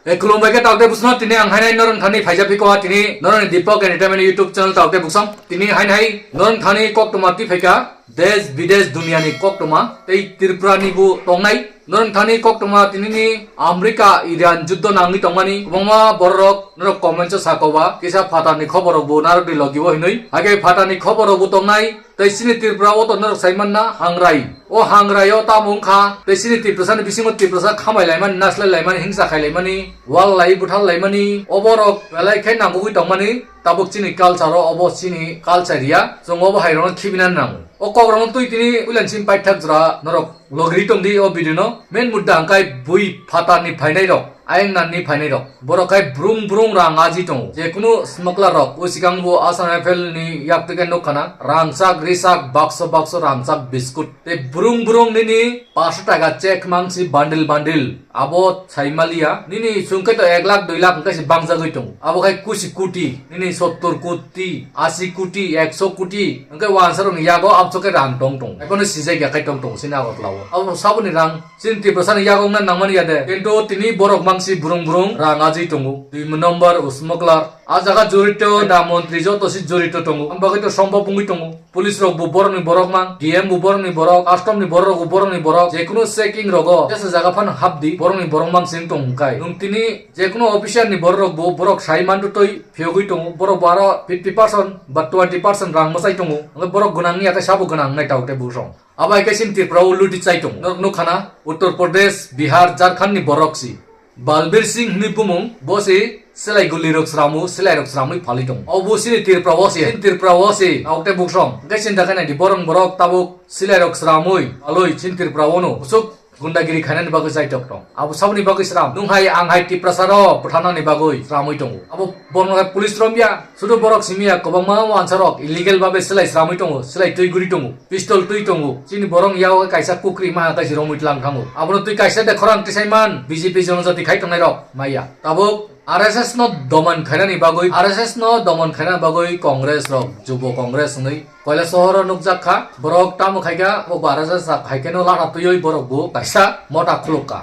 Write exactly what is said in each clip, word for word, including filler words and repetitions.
Tei khulumbai khe taote bwswkno tini ang hainai norok thani phaijak phiko ha tini norokni Deepak Entertainment YouTube channel taote bwswk tini hainai norok thani koktwma twi phaikha desh bidesh duniani koktwma tei Tripura ni bo tongnai norok thani koktwma tinini America Iran juddho nangwi tongmani kwbangma borok norok comment o sakoba kisa phatar ni khobor rok bo narok di logi o hinwi hake phatar ni khobor rok bo tongnai. Tei chini Tripura o to norok sai manna hangrai. O hangrai o tamo wngkha, tei chini Tiprasa ni bisingo Tiprasa khamai laimani, naslai laimani, hingsa khai laimani, wal lai, buthar laimani, obo rok belai khe nangugwi tongmani, tabuk chini culture o obo chini culture ya, chwng obo hai rokno khibina nango. O kok rokno twi tini uilan chini paithak jora norok logri tongdi o video no. Main mudda hwnkhe bui phatar ni phainai rok. Ayang nanni phainai rok. Borok khai brung brung rang aji tongo. Je kunu smuggler rok, o sikang bo Assam Rifle ni yak tike nuk khana. Rangchak risak bakso bakso rangchak biscuit. Te brung brung nini paso taka check mangsi bundle bundle. Abo sai maliya. Nini sungke to ek lakh dui lakh hwnkhe se bangjagwi tongo. Abo khai kusi kuti. Nini sottor kuti, asi kuti, ekso kuti. Hwnkhe wansa rokni yago abso khe rang tong tong. Ekono sijak ya khai tong tong sini Agartala o. Abo saboni rang. Chini Tiprasa ni yago wngna nangmani ya de. Kintu tini borok mangsi burung burung rang ajui tongo. Dui number o smuggler. A jaga jorito da montri joto si jorito tongo. Ang bagwi to sombhob wngwi tongo. Police rok bo borok ni borok mang, D M bo borok ni borok, custom ni borok rok bo borok ni borok. Jekunu checking rogo jesa jaga phano hapdi borok ni borok mang sing tong kai. Nwng tini jekunu official ni borok rok bo borok sai mandu toi phiyogwi tongo. Borok bo aro fifty percent ba twenty percent rang mwsai tongo. Hwnkhe borok gwnang ni yakhe sabo gwnang nai tao tei busong. Abo hai khe chini Tripura o luti chai tongo. Norok nukha na, Uttar Pradesh, Bihar, Jharkhand ni borok si. Balbir Singh hwnwi bumung, bo si silai guli rok sramu, silai rok sramwi phalwi tongo. Obo chini Tripura o si, chini Tripura o si, aokte buksong. Hwnkhe chini dakhai naidi borok borok tabuk silai rok sramwi phalwi chini Tripura o no. Usuk gundagiri khainani bagwi chaitok tong. Abo saboni bagwi sram. Nwng hai ang hai Tiprasa rok bwtharnani bagwi sramwi tongo. Abo borok no police romya, sudu borok simiya kwbangma wansa rok illegal babe silai sramwi tongo, silai twi guri tongo. Pistol twi tongo. Chini borok ni yago kaisa kukri maha kaisa romwi tlang thango. Abono twi kaisa de khorang tisai man B J P jonojati khai tongnai rok maya. Tabuk R S S no doman khainani bagwi, R S S no doman khainani bagwi Congress rok, Jubo Congress hwnwi Koilashahar o nukjak kha. Borok tamo khai kha, bo R S S hai khe no lara twiwi borok bo kaisa mota khuluk kha.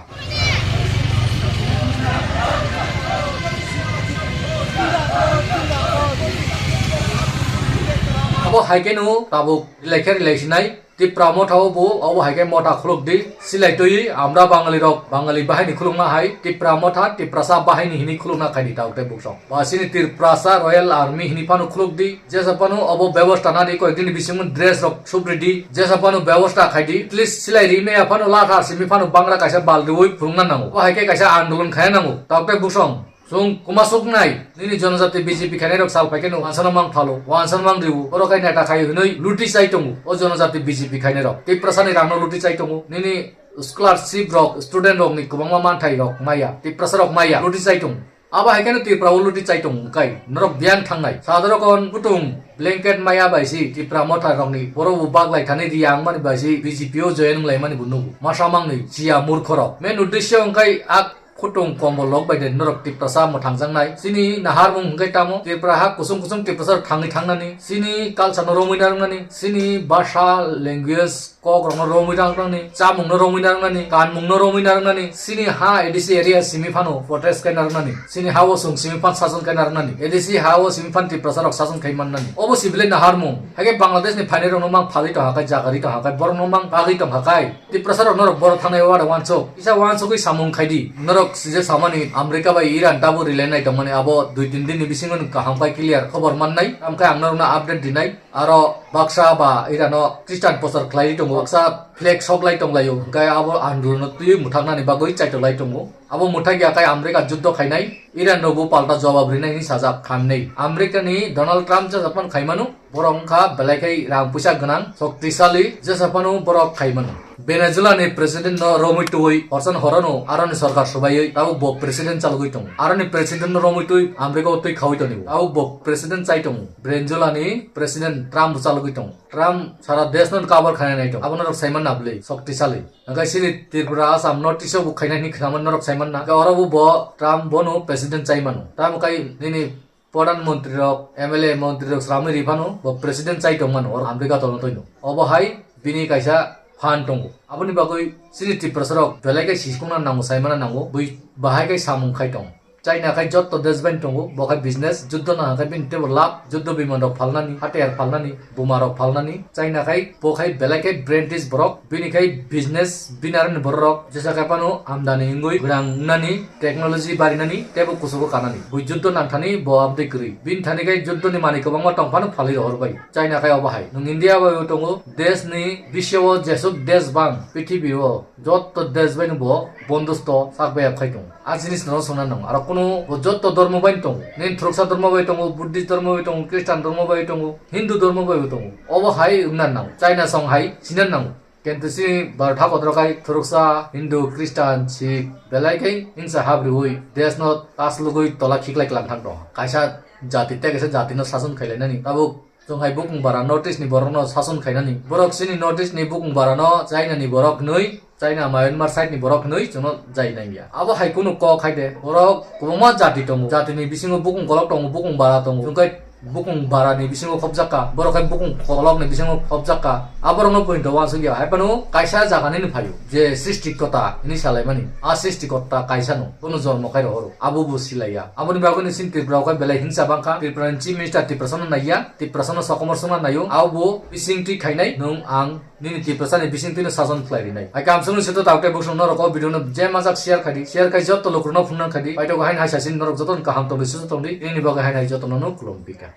Abo hai khe no tabuk rilai khe rilai sinai. Tipra motha o bo obo hai khe motha khuluk di, silai twiwi amra Bangali rok, Bangali bahai ni khulukma hai, Tipra motha, Tiprasa bahai ni hini khulukna khai di tao tei buksong. Ba sini Tiprasa Royal Army hini phano khuluk di, jesa phano obo bebosta na di, koyek din ni bisingo dress rok sub ready, jesa phano bebosta khai di, at least silai ri maya phano latha simi phano bangra kaisa bal riwi phurungna nango. Bo hai khe kaisa andolon khaina nango, tao tei buksong. Chwng kwmasuknai, nini jonojati B J P khainairok sal phaikhe no wansano mang phalo, wansano mang riwo, oro khai neta khai hwnwi luti chai tongo, o jonojati B J P khainairok. Tiprasani rangno luti chai tongo, nini scholarship rok, student rokni kwbangma manthai rok maya, Tiprasa rok maya, luti chai tongo. Abo hai kheno Tripura o luti chai tongo, kai norok biyang thangnai. Sadorokon kutung blanket maya bai si Tipra motha rokni, borok bo baglai thani riyang mani bai si B J P o join wnglaimani bo nugo. Masa mangni chiya murkhorok. Main uddesyo wngkai ak Khutung kombol rok bai de norok Tiprasa mwthangjaknai. Chini naharmung hwnkhe tamo Tripura ha kusung kusung Tiprasa rok thangwi thangnani. Chini culture no romwi narwknani. Chini bhasha, language, kok rokno romwi narwknani. Chamung no romwi narwknani. Kanmung no romwi narwknani. Chini ha A D C area simi phano protest khai narwknani. Chini ha o chwng simi phan sason khai narwknani. A D C ha o simi phan Tiprasa rok sason khai mannani. Obo si belai naharmung. Haikhe Bangladesh ni phainai rokno mang phalwi tongkha khai, jagari tongkha khai, borokno mang bagwi tongkha khai. Tiprasa rok norok borok thangnai o ada wansuk. Kisa wansugwi samung khaidi. Norok sije samani America bai Iran tabuk relay nai tongmani abo dui tin din ni bisingo nwng kaham khai clear khobor mannai. Amkhe ang norokno update dinai. Aro baksa ba Iran o Christian prochar khlai tongo. Baksa flag sok lai tonglaio. Hwnkhe abo andolon no twiwi mwthaknani bagwi chaitolai tongo. Abo mwthakya khai America juddho khainai. Iran rokbo palta jawab rinai hwnwi sajak khamnwi. America ni Donald Trump jesa phano khaimano. Borok wngkha belai khai rang puisa gwnang, shoktisali, jesa phano borok khai mano. Venezuela ni president no romwi twiwi horsan horono aroni sorkar swbaiwi tabuk bo president chalogwi tongo. Aroni president no romwi twi America o twi khaui tongo. Tabuk bo president chai tongo. Venezuela ni president Trump bo chalogwi tongo. Trump sara desh no cover khainai nai tongo. Abono rok sai manna bwlwi shoktisali. Hwnkhe chini Tripura, Assam, North East o bo khainai hwnwi khna man norok sai manna. Hwnkhe oro bo bo Trump bono president chai mano. Tamo khai nini Pradhan Mantri rok, M L A mantri rok sramwi ri phano bo president chai tong mano oro America tolno toino. Obo hai bini kaisa phan tongo. Aboni bagwi chini Tiprasa rok belai khe sisikokna nango, saimana nango, bui bahai khe samung khai tongo. China khai jotto desh bai tongo, bo khai business, juddo nang khai bini tebo lab, juddo biman rok phalnani, hatiyar phalnani, buma rok phalnani. China khai bo khai belai khe brain rich borok, bini khai business, bini aroni borok rok jesa khai phano amdani wngwi gwdang wngnani, technology barinani, tebo kuchugo kanani. Bui juddo nang thani bo abdei kwrwi. Bini thani khai juddo ni manwi kwbangma tong phano phalwi rohor bai. China khai obo hai. Nwng India bai bo tongo, desh ni bisio jesuk desh bang, prithibi o jotto desh bai no bo bondosto sak bai khai tongo. A jinis no songna nango. Aro kuno bo jotto dhormo bai tongo. Nini thuruksa dhormo bai tongo, Buddhist dhormo bai tongo, Christian dhormo bai tongo, Hindu dhormo bai tongo. Obo hai wngna nango. China song hai sina nango. Kintu si Bharat hakotor khai thuruksa Hindu, Christian, Sikh belai khai hingsa habriwi desh no taslugwi tola khiklai klang thang tongo. Kaisa jati tei kaisa jati no sason khailainani. Tabuk Chwng hai bukung bara North East ni borok no sason khainani. Borok chini North East ni bukung bara no China ni borok hwnwi, China Myanmar side ni borok hwnwi chwngno jai nangya. Abo hai kunu kok hai de. Borok kwbangma jati tongo. Jati ni bisingo bukung kolok tongo, bukung bara tongo. Chwng khe bukung bara ni bisingo khopjak kha. Borok khe bukung kolok ni bisingo khopjak kha. Aborok no poito uansuk ya. Hai phano kaisa jaga nini phaio. Je srishti kota hwnwi salaimani. A srishti kota kaisa no. Bono jormo khai rohoro. Abo bo silaiya. Aboni bagwi ni chini Tripura o khe belai hingsa bangkha. Tripura ni Chief Minister Tiprasa no naiya. Tiprasa no sokomor songna naio. Abo bo bising twi khainai nwng ang nini Tiprasa ni bising twi no sason khlai rinai. Hai kam sunu sito tabuk tei bukung norok o video no je majak share khai di. Share khai jotto lukurok no phunang khai di. Paito hain hai sasini norok joto no kaham tongdi susu tongdi. Nini bagwi hain hai joto no no khulum bika.